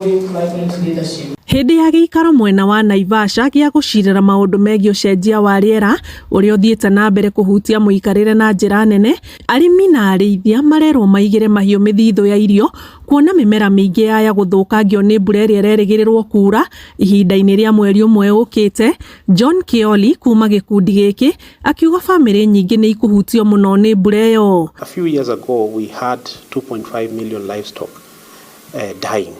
Climate leadership. Hĩndĩ ya gĩikaro mwena wa Naivasha gĩa gũcirĩra maũndũ megiĩ ũcenjia wa rĩera ũrĩa ũthiĩte na mbere kũhutia mũikarĩre na njĩra nene, arĩmi na arĩithia marerwo maigĩre mahiũ mĩthithũ ya irio kuona mĩmera mĩingĩ yaya gũthũkangio nĩ mbura ĩrĩa ĩrerĩgĩrĩrwo kuura ihinda-inĩ rĩa mweri ũmwe ũkĩte. John Kĩoli kuma gĩkundi gĩkĩ akiuga bamĩrĩ nyingĩ nĩ ikũhutio mũno nĩ mbura ĩyo. A few years ago, we had 2.5 million livestock dying.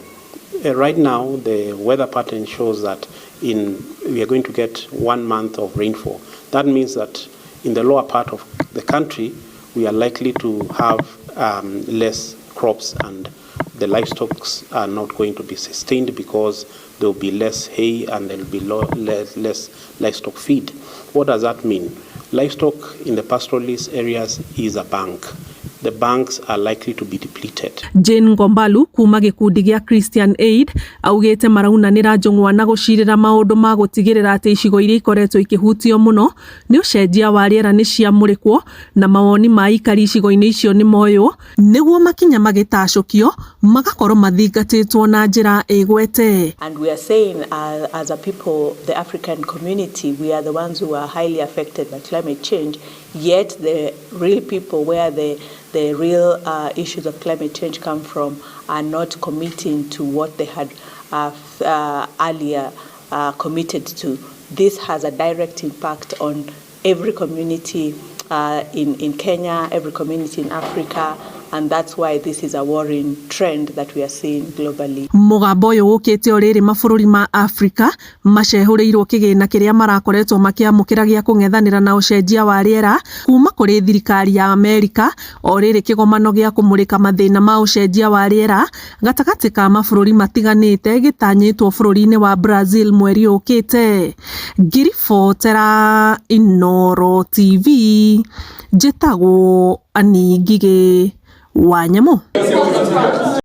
Right now, the weather pattern shows that we are going to get 1 month of rainfall. That means that in the lower part of the country, we are likely to have less crops, and the livestock are not going to be sustained because there will be less hay and there will be less livestock feed. What does that mean? Livestock in the pastoralist areas is a bank. The banks are likely to be depleted. Jane Ngombalu kuma gĩkundi gĩa Christian Aid augĩte maraunanĩra njũng'wa na gũcirĩra maũndũ ma gũtigĩrĩra atĩ icigo iria ikoretwo ikĩhutio mũno nĩ ũcenjia wa rĩera nĩ ciamũrĩkwo na mawoni ma aikari icigo-inĩ icio nĩ moywo nĩguo makinya magĩtacũkio magakorwo mathingatĩtwo na njĩra ĩgwete. And we are saying, as a people, the African community, we are the ones who are highly affected by climate change, yet the real people where the real issues of climate change come from are not committing to what they had earlier committed to. This has a direct impact on every community in Kenya, every community in Africa, and that's why this is a worrying trend that we are seeing globally. Mũgambo ũyũ ũkĩte o rĩrĩ mabũrũri ma Afrika macehũrĩirwo kĩgĩna kĩrĩa marakoretwo makĩamũkĩra gĩa kũng'ethanĩra na ũcenjia wa rĩera kuma kũrĩ thirikari ya Amerika o rĩrĩ kĩgomano gĩa kũmũrĩka mathĩna ma ũcenjia wa rĩera gatagatĩ ka mabũrũri matiganĩte gĩtanyĩtwo bũrũri-inĩ wa Brazil mweri ũkĩte. Ngiribotera Inooro TV, njĩtagwo Annie Ngigĩ wa Nyamũ.